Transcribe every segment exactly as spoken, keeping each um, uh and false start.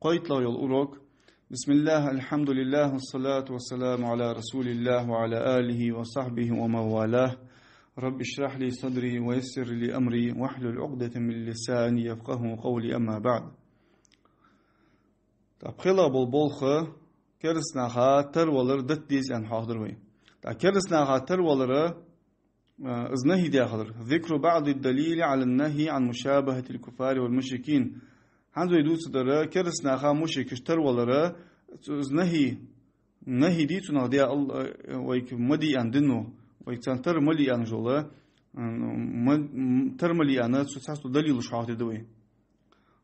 КхойтталагӀа йола урок. بسم الله، الحمد لله، والصلاة والسلام على رسول الله وعلى آله وصحبه ومن والاه. رب اشرح لي صدري ويسر لي أمري واحلل عقدة من لساني يفقهوا قولي، أما بعد. ТӀаккха пхелагӀа бола болх, кераста наха тарвалар датта деза аьнна хьоахадир вай. ТӀаккха кераста наха тарвалар, а, из нахьи даь хилар. ذكر بعض الدليل على النهي عن مشابهة الكفار والمشركين. ХӀанз вай дувцаргда кераста наха мушрикашта тарвалар, цу, из нахьи, нахьи дий цунах даь, Ал-, а, вайга ма де аьнна дино, вайга царна тара ма ле аьнна йола, а, ма, м, тара ма ле аьнна, цу цхьацца далилаш хьоахадергда вай.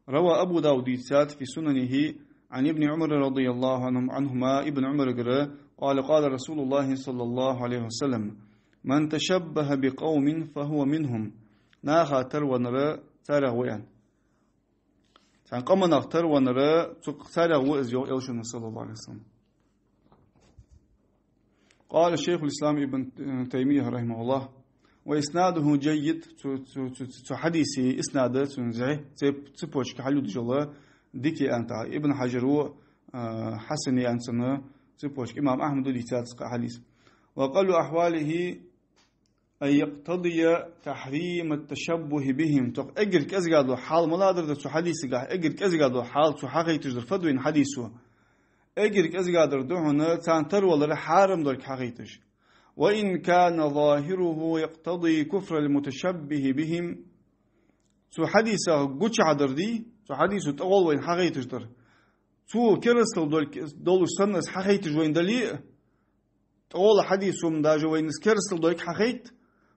روى أبو داود, дийцад, في سننه عن ابن عمر رضي الله عنهم، عنهما, Ибн Ӏумарагара, قال: قال رسول الله صلى الله عليه وسلم: من تشبه بقوم فهو منهم. Наха тарвеннар царех ва аьнна. Цхьан къаманах тарвеннар, цу царех ва из, йоах Элчано, صلى الله عليه وسلم. قال شيخ الإسلام ابن تيمية رحمه الله: وإسناده جيد. Цу, цу, цу, цу хьадиса иснад, цун зӀи, цеп-, цепочка хьалудаш йола дика я аьннад Ибн Хьажара, а, хьасан я аьннад цун цепочка. Имам Ахьмада дийцад цкъа хьадис. وأقل أحواله أن يقتضي تحريم التشبه بهم. ТӀаккха эггара кӀезига дола хьал малагӀа дар да цу хьадисагахь, эггара кӀезига дола хьал цо хьахайташ дар фуд вайна хьадисо? Эггара кӀезига дар да хьона царна тарвалар хьарам долга хьахайташ. وإن كان ظاهره يقتضي كفر المتشبه بهم. Цу хьадисах гучахьа дар дий, цу хьадисо тӀагӀолла вайна хьахайташ дар, цо керастал долга, долаш санна из хьахайташ вайна дале а, тӀагӀолла хьадисо-м даже вайна из керастал долга хьахайт,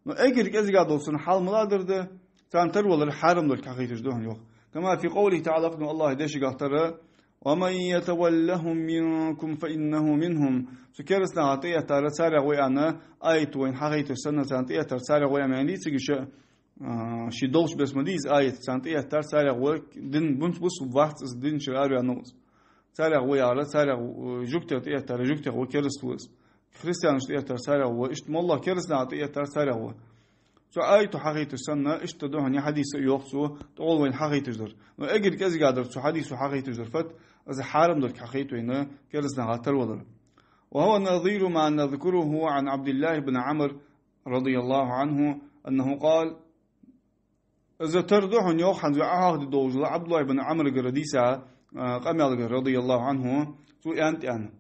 но эггара кӀезига дола цун хьал малагӀа дар да, царна тарвалар хьарам долга хьахайташ да хьона, йоах. كما في قوله تعالى, кхы АллахӀа дешагахь тара: ومن يتولهم منكم فإنه منهم. Цу кераста наха тӀаэттар царех ва аьнна, аято вайна хьахайташ санна, царна тӀаэттар царех ва аьнна ма аьннадий цига ше, а, ше долча беса ма дий из аят, царна тӀаэттар царех ва, дин бунца бус вац из, дин чура араваьннав из. Царех ва яхар, царех, э, жугтех тӀаэттар, жугтех ва, кераста ва из. Христианашта тӀаэттар царех ва, иштта моллагӀа кераста наха тӀаэттар царех ва. Цу аято хьахайташ санна, иштта да хьона ер хьадис а, йоах цо, тӀагӀолла вайна хьахайташ дар. Но эггара кӀезига дар цу хьадисо хьахайташ дар фуд, из хьарам долга хьахайт вайна кераста наха тарвалар. وهو نظير ما نذكره عن عبد الله بن عمرو رضي الله عنه أنه قال. Из тара да хьона, йоах, хӀанз вай Ӏохьоахаде долча Ӏабдуллахь ибн Ӏамрагара дийца, а, къамаьлагара, رضي الله عنه, цо аьннад аьнна: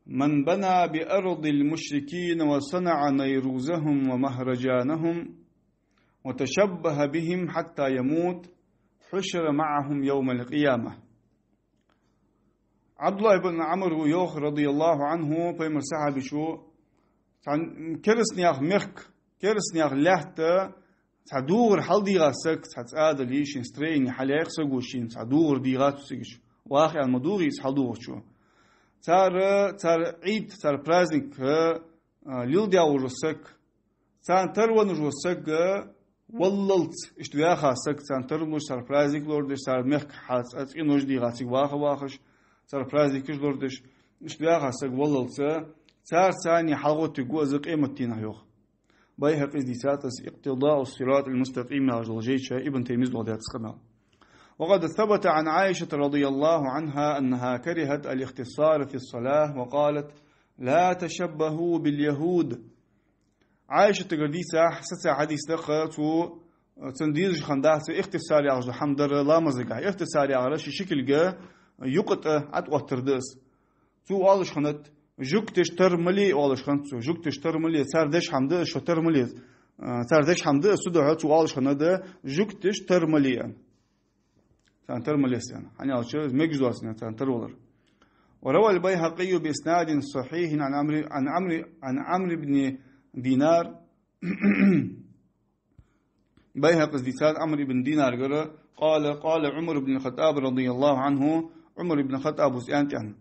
من بنى بأرض المشركين وصنع نيروزهم ومهرجانهم وتشبه بهم حتى يموت حشر معهم يوم القيامة. Ӏабдуллахь ибн Ӏамра йоах, رضي الله عنه, пайхамара сахьабий ва, цхьан кераста наьха мехка, кераста наьха лаьтта цхьа дугӀар хьалдийгӀа саг, цхьа цӀа дале, шийна строени хьалъяьй саго, шийна цхьа дугӀар дийгӀа цу цига чу. Ваха аьнна ма дугӀий из хьалдугӀачо. Цар, цар Ӏид, цар праздник, а, леладеш вола саг, царна тарвенна вола саг, валлалца иштта ваьха саг, царна тара луш, цар праздник лорадеш, цар мехка хьа-, цӀа-, цӀенош дийгӀа цига ваха-вахаш, цар праздникаш лорадеш, иштта ваьха саг валлалца, царца цхьана хьалгӀоттаргва из къематдийнахьа, йоах. Байхьакъис дийцад из, اقتضاء الصراط المستقيم яхаш долча жайча, Ибн Таймияс доаладаьд из къамаьл. وقد ثبت عن عائشة رضي الله عنها أنها كرهت الاختصار في الصلاة وقالت: لا تشبهوا باليهود. Ӏайшатагара дийца, саца хьадис да-кх, цо, цунна дезаш хиннадац ихтисар яхаш дола хӀама дар ламазагахь. Ихтисар яхар ший шикилга юкъе тӀа Ӏооттар да из. Цо оалаш хиннад, жугташта тара ма ле, оалаш хиннад цо. Жугташта тара ма ле, цар деш хӀама да из, шо тара ма ле. А, цар деш хӀама да из, цудухьа цо оалаш хиннад, жугташта тара ма ле аьнна. Царна тара ма ле аьнна. ХӀана аьлча, мегаш доацаш царна тара валар. وروى البيهقي بإسناد صحيح عن عمرو، عن عمرو، عن عمرو بن دينار. Байхьакъис дийцад Ӏамр ибн Динарагара, قال: قال عمر بن الخطاب رضي الله عنه, Ӏумар ибн ХаттӀаба аьннад аьнна: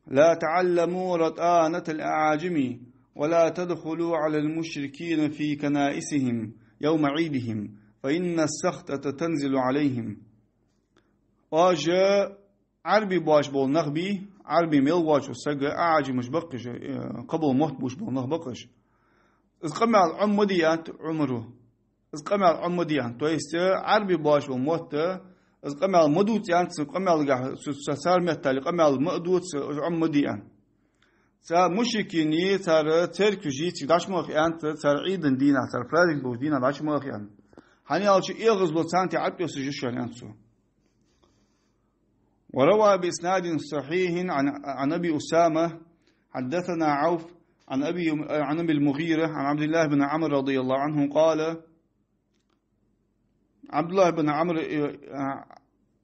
لا تعلموا رطانة الأعاجم، ولا تدخلوا على المشركين في كنائسهم يوم عيدهم، فإن السخطة تنزل عليهم. Оаш Ӏарбий боацаш бола нах бий, Ӏарбий мел воацаш вола саг, аӀажимаш ба-кх уж, э, кхыбола мотт бувцаш бола нах ба-кх уж. Из къамаьл Ӏомаде аьннад Ӏумара. Из къамаьл Ӏомаде аьннад. То есть, э, Ӏарбий боацаш бола мотт, э, Из къамаьл ма дувца аьннад цо, къамаьлагахьа, цу, цу цар меттала къамаьл ма а дувца, из Ӏомаде аьннад. Цар мушрикий, цар церкваш йиций дӀачу ма яха аьннад цо, цар Ӏийда дийнахьа, цар праздник долча дийнахьа дӀачу ма яха аьннад. ХӀана аьлча эгӀазло царна тӀа Ӏотоссаш я шоана аьннад цо. وروى بإسناد صحيح عن، عن أبي أسامة حدثنا عوف عن أبي، عن أبي المغيرة عن عبد الله بن عمرو رضي الله عنه قال: Ӏабдуллахь бин Ӏамр, э,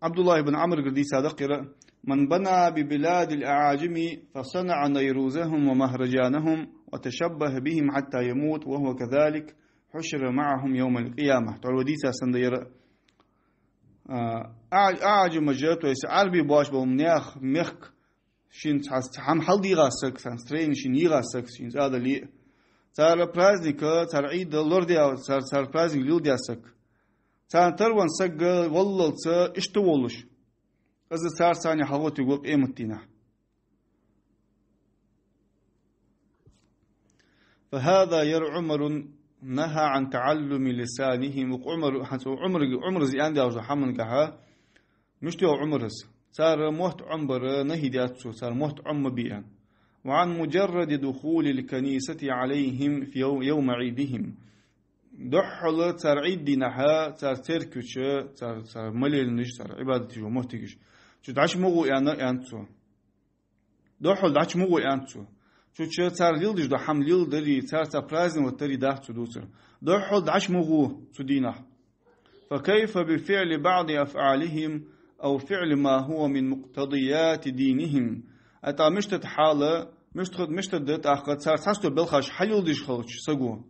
Ӏабдуллахь бин Ӏамрагара дийцад ер: من بنى ببلاد الأعاجم فصنع نيروزهم ومهرجانهم وتشبه بهم حتى يموت وهو كذلك حشر معهم يوم القيامة. ТӀаккха дийца санна да ер. А, а, аӀаджамаш, то есть Ӏарбий боацаш бола нах, мехка, шийна цхьа, цхьа хӀама хьалдийгӀа саг, царна строени шийна йийгӀа саг, шийна цӀа дале а. Цар праздник, цар Ӏийда лорадаь, цар, цар праздник леладаь саг. Царна тара венна саг валлалца иштта волаш, из царца цхьана хьалгӀоттаргва къематдийнахьа. فهذا يرى عمر نهى عن تعلم لسانهم. Укх Ӏумар, хӀанз Ӏумарга, Ӏумара из аьнна долча хӀамангахьа, мишта йоах Ӏумара из? Цар мотт Ӏомабара нахьи даьд цо, цар мотт Ӏома ма бе аьнна. وعن مجرد دخول الكنيسة عليهم في يو-، يوم عيدهم. Духхьал цар Ӏийда дийнахьа, цар церкве чу, цар, цар молельнаш, цар Ӏибадат деш йола моттигаш чу дӀачу ма гӀо аьнна, аьннад цо. Духхьал дӀачу ма гӀо аьннад цо. Цу чу цар леладеш дола хӀама леладари, цар, цар праздновать дари дац цо дувцар. Духхьал дӀачу ма гӀо цу дийнахьа. فكيف بفعل بعض أفعالهم أو فعل ما هو من مقتضيات دينهم؟ ТӀаккха мишта да хьал, мишта, мишта да тӀаккха цар цхьацца дола белхаш хьалеладеш хилча саго,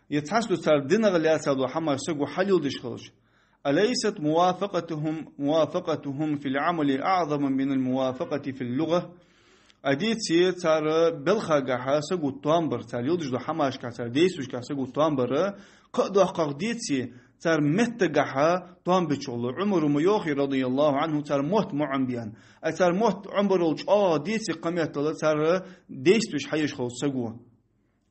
е цхьацца дола цар динах лаьца дола хӀамаш саго хьалеладеш хилча, أليست موافقتهم، موافقتهم في العمل أعظم من الموافقة في اللغة؟ Ай, деций, цар белхагахьа саго тоам бар, цар леладеш дола хӀамашкахьа, цар действешкахьа саго тоам бар, кхы а доккхагӀа деций, цар меттагахьа тоам бичул. Ӏумара ма йоахий, رضي الله عنه, цар мотт ма Ӏомабе аьнна. Ай, цар мотт Ӏомабарал чӀоагӀагӀа деций, кхыметтел цар действеш хьаеш хилча саго.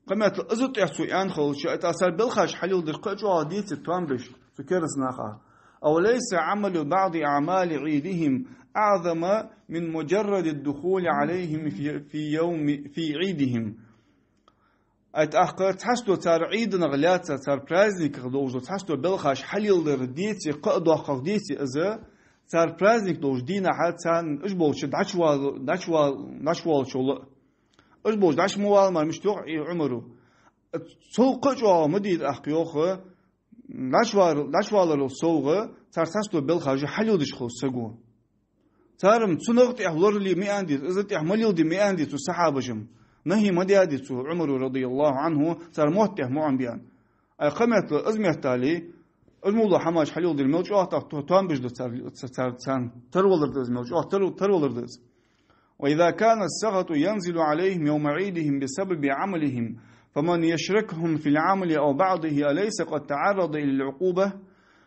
Кхыметтел из тӀехьа цо аьнна хилча, ай, тӀаккха цар белхаш хьалеладар кхы а чӀоагӀагӀа деций тоам беш цу кераста наха? أوليس عمل بعض أعمال عيدهم أعظم من مجرد الدخول عليهم في، في يوم، في عيدهم؟ Ай, тӀаккха цхьацца дола цар Ӏийданах лаьца, цар праздниках долаш дола цхьацца дола белхаш хьалеладар деций, кхы а доккхагӀа деций из, цар праздник долча дийнахьа царна уж болча дӀачувал-, дӀачувал-, дӀачуваларал а? Уж болча дӀачу ма вала мара, мишта йоах Ӏумара. Цул кхы а чӀоагӀагӀа ма дий тӀаккха, йоах, дӀачувар-, дӀачуваларал совгӀа цар цхьацца дола белхаш хьалеладеш хилча саго. Цар-м цунах тӀехьа лорале ма аьннадий цо, из тӀехьа ма леладе ма аьннадий цо сахьабаша-м. Нахьи ма даьдий цо Ӏумара, رضي الله عنه, цар мотт тӀехьа ма Ӏомабе аьнна. Ай, кхыметтел из меттел, из мо дола хӀамаш хьалеладар мел чӀоагӀа тӀаккха то-, тоам беш да цар, цар, цар, царна тарвалар да из, мел чӀоагӀа тар-, тарвалар да из. وإذا كان السخط ينزل عليهم يوم عيدهم بسبب عملهم، فمن يشركهم في العمل أو بعضه أليس قد تعرض للعقوبة؟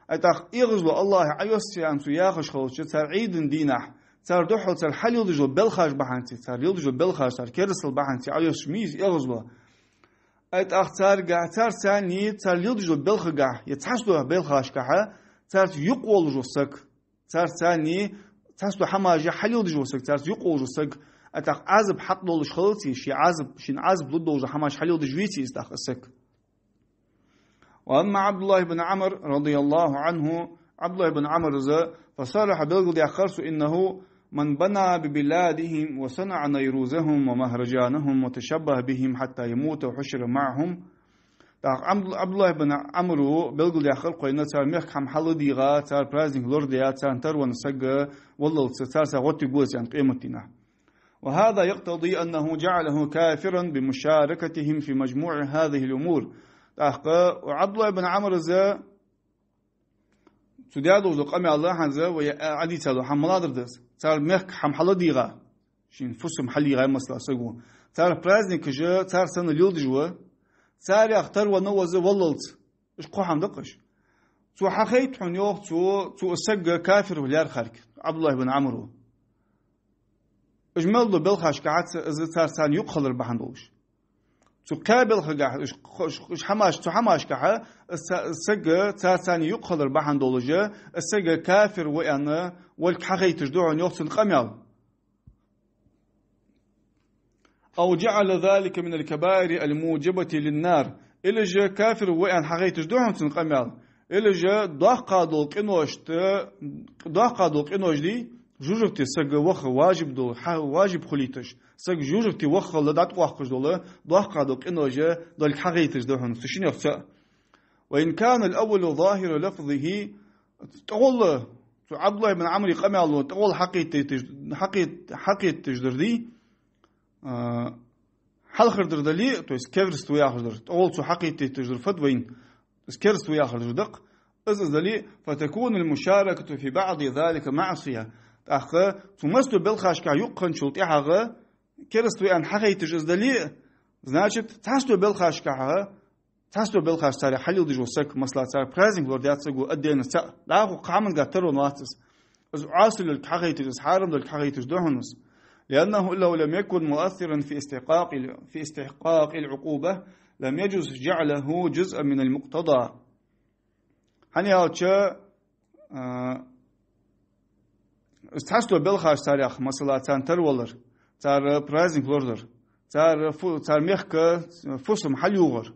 Ай, тӀаккха эгӀазло АллахӀа Ӏойоссае аьнна цо яхаш хилча, цар Ӏийда дийнахьа, цар духхьал цар хьалеладеш йола белхаш бахьанца, цар леладеш йола белхаш, цар керастал бахьанца Ӏойоссаш ма йий из эгӀазло. Ай, тӀаккха царга, цар царна, цар леладеш йола белхагахьа, е цхьацца дола белхашкахьа, царца юкъе волаш вола саг, цар царна цхьацца дола хӀамаш хьалеладеш вола саг, царца юкъе волаш вола саг, ай, тӀаккха Ӏазап хьакъ долаш хилаций, ший Ӏазап, шийна Ӏазап лургдолаш дола хӀамаш хьалеладеш веций из тӀаккха из саг? وأما عبد الله بن عمرو رضي الله عنه, Ӏабдуллахь бин Ӏамр из, فصرح, белгалдаьккхар цо, إنه من بنى ببلادهم وصنع نيروزهم ومهرجانهم وتشبه بهم حتى يموت وحشر معهم. ТӀаккха Ӏабд-, Ӏабдуллахь бин Ӏамра белгалдаьккхар кхоана, цар мехка хӀама хьалдийгӀа, цар праздник лорадаь, царна тара венна саг валлалца царца гӀоттаргва из аьнна къематдийнахьа. وهذا يقتضي أنه جعله كافرا بمشاركتهم في مجموع هذه الأمور. ТӀаккха Ӏабдуллахь бин Ӏамра из цо даь долаш дола къамаьл хӀанз вай Ӏодийцад, хӀама малагӀа дар да из? Цар мехка хӀама хьалдийгӀа, шийна фусам хьалдийгӀа, масала, саго. Цар праздникаш цар санна леладеш ва, царех тара венна ва из валлалца. Уж кхо хӀама да-кх уж. Цо хьахайт хьона, йоах цо, цу сага кафир лаьрхӀарг, Ӏабдуллахь бин Ӏамра. Уж мел дола белхашкахьа из цар царна юкъе хилар бахьан долаш. Цу кхаь белхагахь, уж, уж, уж хӀамаш, цу хӀамашкахьа, из ца-, саг царца юкъе хилар бахьан долаш, из саг кафир ва аьнна, волга хьахайташ да хьона, йоах, цун къамаьл. أو جعل ذلك من الكبائر الموجبة للنار. Или же кафир ва аьнна хьахайташ да хьона цун къамаьл. Или же доккха дола къиношта, доккха дола къинош дий, жожагӀате саг ваха важиб дола, хьа-, важиб хулийташ. Саг жожагӀате вахалга дӀатӀавоаккхаш дола, доккха дола къинош долга хьахайташ да хьона. Цу шиннех цаӀ. وإن كان الأول ظاهر لفظه, тӀагӀолла, цу Ӏабдуллахь ибн Ӏамра къамаьло, тӀагӀолла хьакхеташ, хьакхет-, хьакхеташ дар дий, а, хьалхардар дале, то есть кераста ва яхаш дар, тӀагӀолла цо хьакхеташ дар фад вайна, то есть кераста ва яхаш дар да-кх, из, из дале, فتكون المشاركة في بعض ذلك معصية. ТӀаккха цу массадолча белхашка юкъе хинначул тӀехьагӀа кераста ва аьнна хьахайташ из дале, значит, цхьацца белхашкахьа, цхьацца белхаш царех хьалелдеш вола саг, масала, цар праздник лорадаьд саго отдельно цаӀ, дӀахо кхаманга таро вац из. Из Ӏоасал йолга хьахайташ, из хьарам долга хьахайташ да хьона из. لأنه لو لم يكن مؤثرا في استحقاق ال-، في استحقاق العقوبة لم يجز جعله جزءا من المقتضى. ХӀана аьлча, а, из цхьацца белхаш царех, масала, царна таро валар, цар праздник лорадар, цар фу-, цар мехка фусам хьалъюгӀар.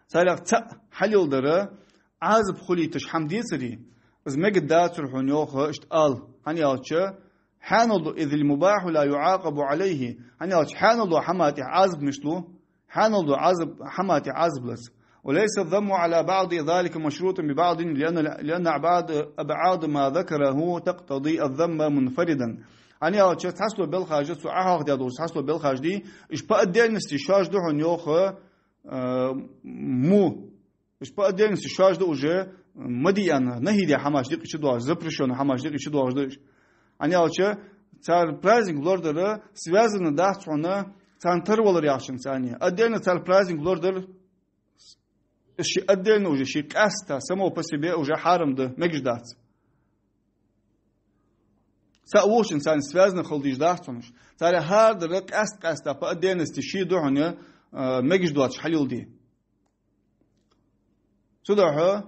Царех цаӀ хьалелдар Ӏазап хулийташ хӀама децаре, из мегаргдацар хьона, йоах, иштта ала. ХӀана аьлча, хьанал дола, إذ المباح لا يعاقب عليه. ХӀана аьлча, хьанал дола хӀама тӀа Ӏазап мишта лу? Хьанал дола Ӏазап, хӀама тӀа Ӏазап лац. وليس الذم على بعض ذلك مشروطا ببعض، لأن، لأن أبعاد، أبعاد ما ذكره تقتضي الذم منفردا. ХӀана аьлча, цхьацца белхаш, цу Ӏохьоахадаь дола цхьацца белхаш дий, уж по отдельности шоаш да хьона, йоах, а, му. Уж по отдельности шоаш да уже, ма де аьнна, нахьи даь хӀамаш дикъи чу доагӀаш, запрещённый хӀамаш дикъи чу доагӀаш да уж. ХӀана аьлча, цар праздник лорадар связано дац хьона царна таро валар яхачунца. Отдельно цар праздник лорадар, ший отдельно уже, ший къаьстта, само по себе уже хьарам да, мегаш дац. ЦаӀ волчунца связано хила дезаш дац хьона уж. Царех хӀара дар къаьст-къаьстта по отдельности ший да хьона, а, мегаш доацаш хьалелде. Цудухьа,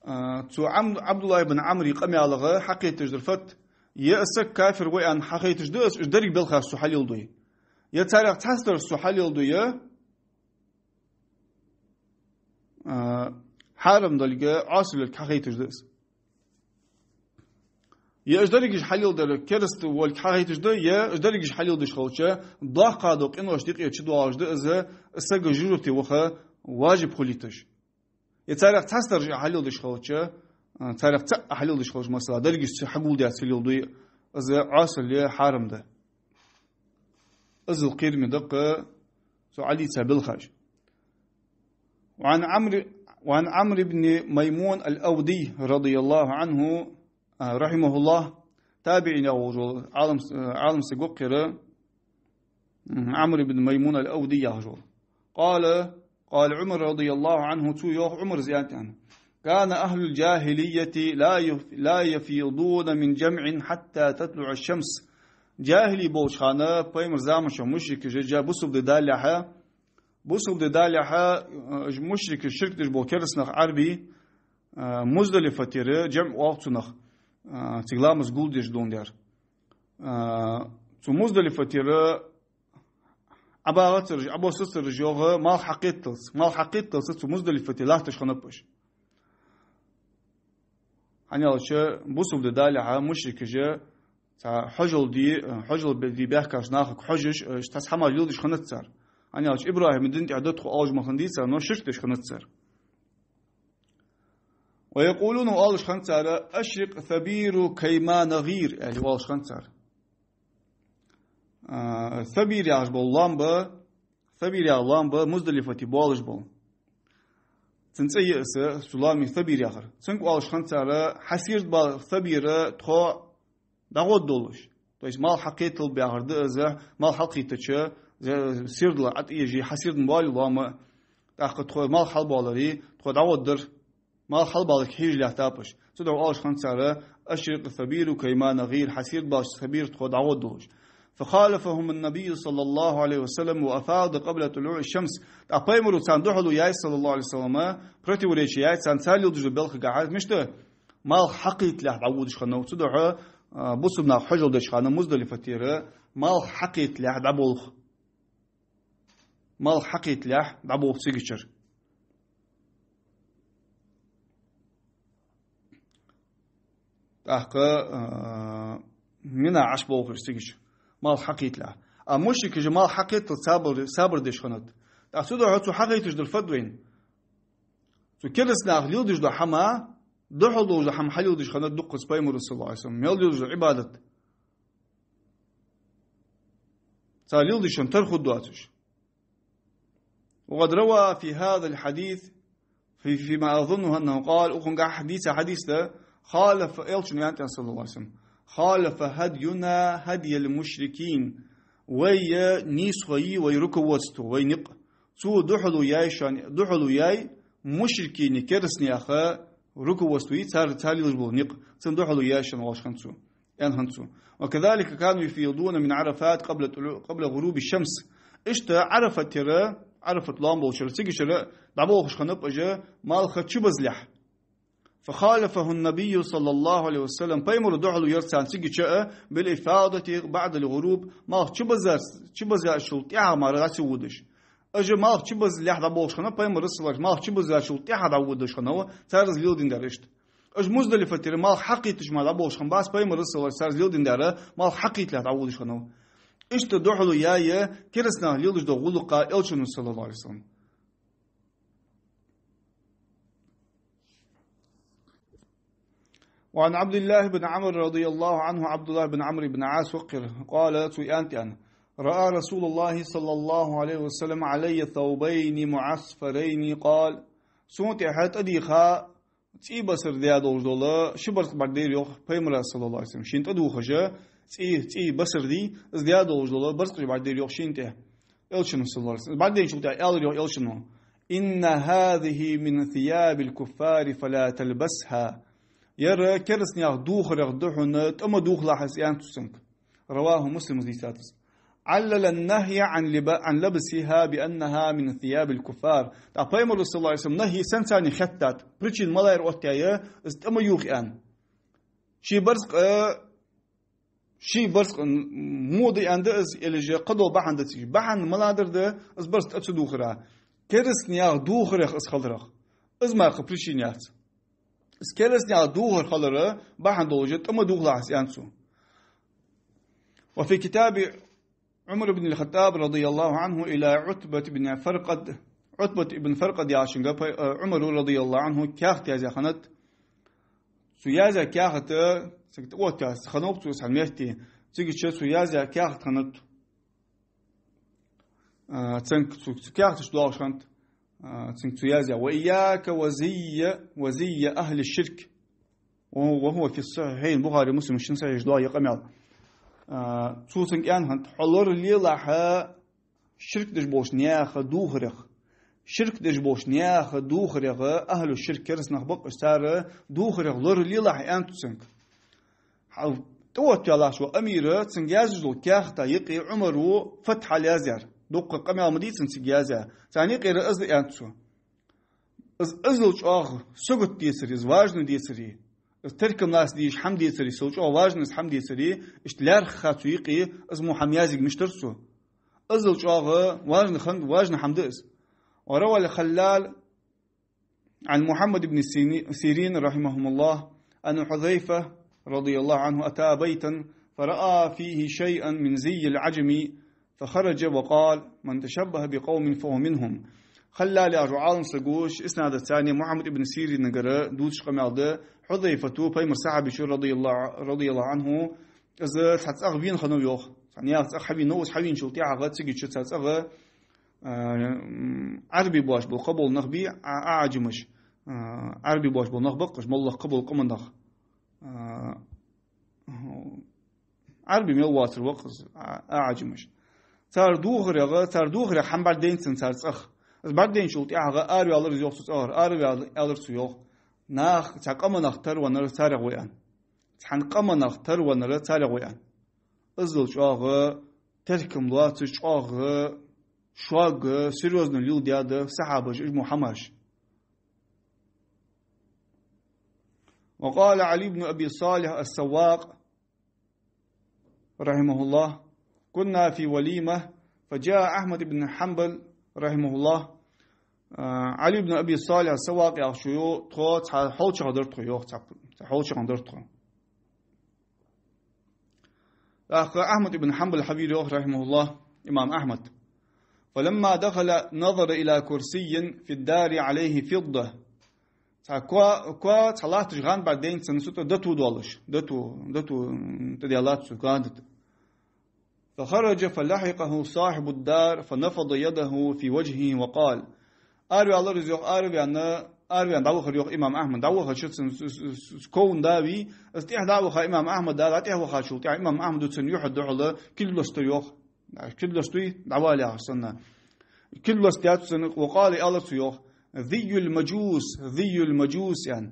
а, цу Ӏам-, Ӏабдуллахь ибн Ӏамра къамаьлагӀа хьакхеташ дар фуд, е из саг кафир ва аьнна хьахайташ да из, уж деррига белхаш цо хьалелдой. Е царех цхьацца дар цо хьалелдой, а, хьарам долга, Ӏоасал йолга хьахайташ да из. Е уж дерригаш хьалелдар кераста волга хьахайташ да, е уж дерригаш хьалелдеш хилча, доккха дола къинош дикъе чу доагӀаш да из, из саг жожагӀате ваха важиб хулийташ. Е царех цхьацца дар хьалелдеш хилча, а, царех цаӀ хьалелдеш хилча, масала, дерригаш ца хьагулдаь ца лелдой, из Ӏоасал е хьарам да. Из кхераме да-кх цу Ӏалийца белхаш. وعن عمرو، وعن عمرو بن ميمون الأودي رضي الله عنه، а, رحمه الله, табиӀин яхаш вола Ӏалам, а, Ӏалам саг ва-кх ер, м, Ӏамр ибн Маймун ал-Авди яхаш вола. قال، قال عمر رضي الله عنه, цо йоах, Ӏумара аьннад: كان أهل الجاهلية لا يف-، لا يفيضون من جمع حتى تطلع الشمس. ЖахӀили болча хана, пайхамара заман чухь мушрикаш, жа-, бусалба ди далалехьа, бусалба ди далалехьа, э, мушрикаш, ширк деш бола кераста нах, Ӏарбий, э, Муздалифатера, жамӀ оал цунах, э, цига ламаз гулдеш долга дер. Э, цу Муздалифатера ӀобагӀацараш, Ӏобоссацараш, йоах, малх хьакхетталца, малх хьакхетталца цу Муздалифате латташ хиннаб уж. ХӀана аьлча, бусалба ди далалехьа мушрикаш цхьа хьажол де, хьажол бе-, де баьхкача нахага хьожаш, э, цхьацца хӀамаш леладеш хиннад цар. ХӀана аьлча, ИбрахӀима дина тӀа да тхо оалаш ма хиннадий цар, но ширк деш хиннад цар. ويقولون, оалаш хиннад цар: أشرق ثبير كيما نغير, аьле оалаш хиннад цар. А, Сабир яхаш бола лоам ба, Сабир яха лоам ба Муздалифате болаш бола. Цун цӀи я из, цу лоамага Сабир яхар. Цунга оалаш хиннад цар: хьасирдабала, Сабир, тхо дӀагӀоргдолаш. То есть малх хьакхеталба яхар да из, малх хьалкхийттача, зе-, сирдала ӀотӀаежи, хьасирдана боале лоам, тӀаккха тхо малх хьалбоаларе, тхо дӀагӀоргдар, малх хьалбаларга хьежа лаьттаб уж. Цудухьа оалаш хиннад цар: أشرق ثبير كيما نغير, хьасирдабалаш, Сабир, тхо дӀагӀоргдолаш. فخالفهم النبي صلى الله عليه وسلم وأفاض قبل طلوع الشمس. ТӀаккха пайхамара царна духьала яьй, صلى الله عليه وسلم, противоречи яьй царна, цар леладеш долча балхагахьа, мишта малх хьакхийталехь дӀаводаш хиннав. Цудухьа, а, бусалба наха хьажол деча хана Муздалифа тӀара малх хьакхийталехь дӀаболх. Малх хьакхийталехь дӀаболх цигачара. ТӀаккха, а, Мина Ӏаш болх уж цигача, малх хьакхийталехь. А мушрикаш малх хьакхеталца сабар, сабар деш хиннад. ТӀаккха цудухьа цо хьакхийташ дар фуд вайна? Цу кераста наха леладеш дола хӀама, духьала долаш дола хӀама хьалеладеш хиннад дуккхаза пайхамара, صلى الله عليه وسلم, мел леладеш дола Ӏибадат. Цар леладечун тара хургдоацаш. وقد روى في هذا الحديث في، فيما أظنه أنه قال, укхангахь дийца хьадис да, خالف, элчано аьннад, صلى الله عليه وسلم: خالف هدينا هدي المشركين. Вай нийсхо йий, вай руководство, вай никъ. Цо духьала яьй шоана, духьала яьй мушрикий, кераста наьха руководство йий, цар, цар леладеш бола никъ. Цунна духьала яьй шоана оалаш хиннад цо. Аьнна хиннад цо. وكذلك كانوا يفيضون من عرفات قبل طلوع، قبل غروب الشمس. Иштта Ӏарафат тӀара, Ӏарафат лоам болчара, цигачара дӀаболхаш хиннаб уж малх чубузалехь. فخالفه النبي صلى الله عليه وسلم. Пайхамара духьала яьр царна цигача а بالإفاضة بعد الغروب. Малх чубузар-, чубузачул тӀехьагӀа мара дӀа ца водаш. Уж малх чубузалехь дӀаболхаш хиннаб, пайхамара, صلى الله عليه وسلم, малх чубузачул тӀехьагӀа дӀаводаш хиннав, цар из леладаьр иштта. Уж Муздалифа тӀара малх хьакхийташ мара дӀаболхаш хиннабац, пайхамара, صلى الله عليه وسلم, цар из леладаьр, малх хьакхийталехь дӀаводаш хиннав. Иштта духьала яьй кераста наха леладеш дола гӀулакх элчано, صلى الله عليه وسلم. وعن عبد الله بن عمرو رضي الله عنه, Ӏабдуллахь бин Ӏамр ибн Ӏас ваккхар, قال, цо аьннад, аьнна: رأى رسول الله صلى الله عليه وسلم علي ثوبين معصفرين، قال: Сона тӀехьа тӀадийха цӀий басар даь долаш дола ши барзкъа бӀаргадайра, йоах, пайхамара, صلى الله عليه وسلم. Шийна тӀадувхаш, цӀий, цӀий басар дий, из даь долаш дола барзкъаш бӀаргадайра, йоах, шийна тӀа. Элчано, صلى الله عليه وسلم. Из бӀаргадайначул тӀехьагӀа аьлар, йоах, элчано: إن هذه من ثياب الكفار فلا تلبسها. Ер кераста наьха духарех да хьона, тӀа ма дувхалахь из, аьннад цо цунга. رواه مسلم, из дийцад из. علل النهي عن لب-، عن لبسها بأنها من ثياب الكفار. ТӀаккха пайхамара, صلى الله عليه وسلم, нахьи сенца хеттад, причина малагӀа я оттаяь, из тӀа ма ювха аьнна. Ший барзкъа, ший барзкъа мода аьнна да из, или же кхыдола бахьан да цига. Бахьан малагӀдар да из барзкъа тӀа ца дувхара? Кераста наьха духарех из хиларах. Из мара кхы причина яц. Из кераста наьха духар хилара бахьан долаш тӀа ма дувхалахь из, аьннад цо. وفي كتاب عمر بن الخطاب رضي الله عنه إلى عتبة بن فرقد. Ӏутбат ибн Фаркъад яхачунга пай-, э, Ӏумара, رضي الله عنه, каьхат яздаь хиннад. Цо яздаь каьхат, цунга тӀаоттаяь хиннав цо цхьан метте. Цигача цо яздаь каьхат хиннад. А, цунга цу, цу каьхата чу доагӀаш хиннад, а, цунга цо яздаь: وإياك وزي، وزي أهل الشرك. وهو في الصحيحين, Бухаре, Муслима шин сахьихьаш доагӀа ер къамаьл. А, цо цунга аьнна хиннад: хьо лоралелахь ширк деш болча наьха духарех. Ширк деш болча наьха духарех, ахьлу ширк, кераста нах ба-кх уж, цар духарех лоралелахь, аьннад цо цунга. Хьал тӀаоттаваьлча, ва амира, цунга яздеш дола каьхата юкъе Ӏумара фатхьал яздаьр. Дукха къамаьл ма дий цунна цига яздаь. Царна юкъера из да, аьннад цо. Из, иззал чӀоагӀа сагот децаре, из важно децаре, из теркам лаца дезаш хӀама децаре, иззал чӀоагӀа важно из хӀама децаре, иштта лаьрххӀа цу юкъе из мо хӀама язъяь мишта дар цо. Иззал чӀоагӀа важно хан-, важно хӀама да из. وروى الخلال عن محمد بن سيني-، سيرين رحمه الله أن حذيفة رضي الله عنه أتى بيتا فرأى فيه شيئا من زي العجم فخرج وقال: من تشبه بقوم فهو منهم. Халлал яхача Ӏалам саго, иснадацани Мухьаммад ибн Сирингара дувцаш къамаьл да, Хьузайфата, пайхамара сахьабечо, رضي الله، رضي الله عنه, из цхьа цӀагӀа вена хиннав, йоах. Цхьа наьха цӀагӀа хьавенав, из хьавеначул тӀехьагӀа цигача цхьа цӀагӀа, а, м, Ӏарбий боацаш бола кхыбола нах бий, а, аӀаджамаш, а, Ӏарбий боацаш бола нах ба-кх уж, моллагӀа кхыбола къаман нах. А, Ӏарбий мел воацар ва-кх из, а, аӀаджамаш. Цар духарегӀа, цар духарех хӀама бӀаргадайнад цунна цар цӀагӀа. Из бӀаргадайначул тӀехьагӀа араваьлар из, йоах, цу цӀагӀара. Араваьнна аьлар цо, йоах: нах, цхьа къаман нах тара веннар царех ва, аьнна. Цхьан къаман нах тара веннар царех ва, аьнна. Иззал чӀоагӀа теркам лоацаш, чӀоагӀа шога серьёзно леладаьд сахьабаша уж мо хӀамаш. وقال علي بن أبي صالح السواق رحمه الله: كنا في وليمة فجاء أحمد بن حنبل رحمه الله. А, Ӏали ибн Аби Салих ас-Саввакъ яхачо, тхо цхьа хьоалчагӀа дар тхо, йоах, цхьа, цхьа хьоалчагӀа дар тхо. ТӀаккха Ахьмад ибн Хьанбал хьавийра, йоах, рахьимахуллахӀ, имам Ахьмад. فلما دخل نظر إلى كرسي في الدار عليه فضة. Цхьа коа-, коа-, цхьа латташ гӀанд бӀаргадайнад цунна, цу тӀа дото долаш. Дото, дото, м, тӀадиллад цу гӀанда тӀа. فخرج فلحقه صاحب الدار فنفض يده في وجهه وقال: Араваьлар из, йоах, араваьнна, араваьнна дӀавахар, йоах, имам Ахьмад. ДӀавахача цунна с-, с-, с-, с-, ковна да вий, из тӀехьа дӀаваха имам Ахьмад, да, тӀехьа вахачул тӀехьа имам Ахьмада цунна юхьа духьала кулг лостар, йоах. Кулг лостуй, дӀавала яхаш санна. Кулг лостадаьд цунна, وقال, аьлар цо, йоах: ذي المجوس، ذي المجوس, яхаш.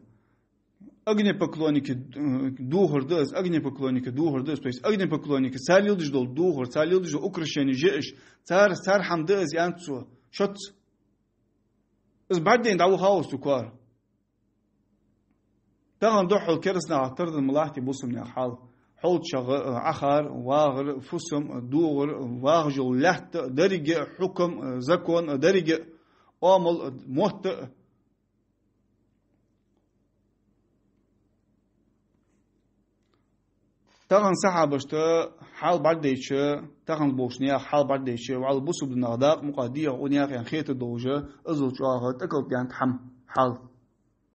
Огнепоклонники, э, духар да из, огнепоклонники духар да из. То есть огнепоклонники, цар леладеш дола духар, цар леладеш дола украшени, жеӀаш, цар, цар хӀама да из, аьннад цо, шоца. Из бӀаргадайна дӀавахав из цу коара. Тахан духхьал керастанаха тардам лахти бусалба наьха хьал. ХьоалчагӀа, э, Ӏахар, вагӀар, фусам, э, догӀар, э, вагӀаш йола лаьтта, деррига а хьукам, э, закон, э, деррига а, оамал, э, мотт а. Тахан сахьабашта хьал бӀаргадайча, тахан болча наьха хьал бӀаргадайча, вӀалла бусалба динах дакъа мукъагӀа дегӀа укх наьха хетар долаш, иззал чӀоагӀа тӀакӀалдаьннад хӀама, хьал.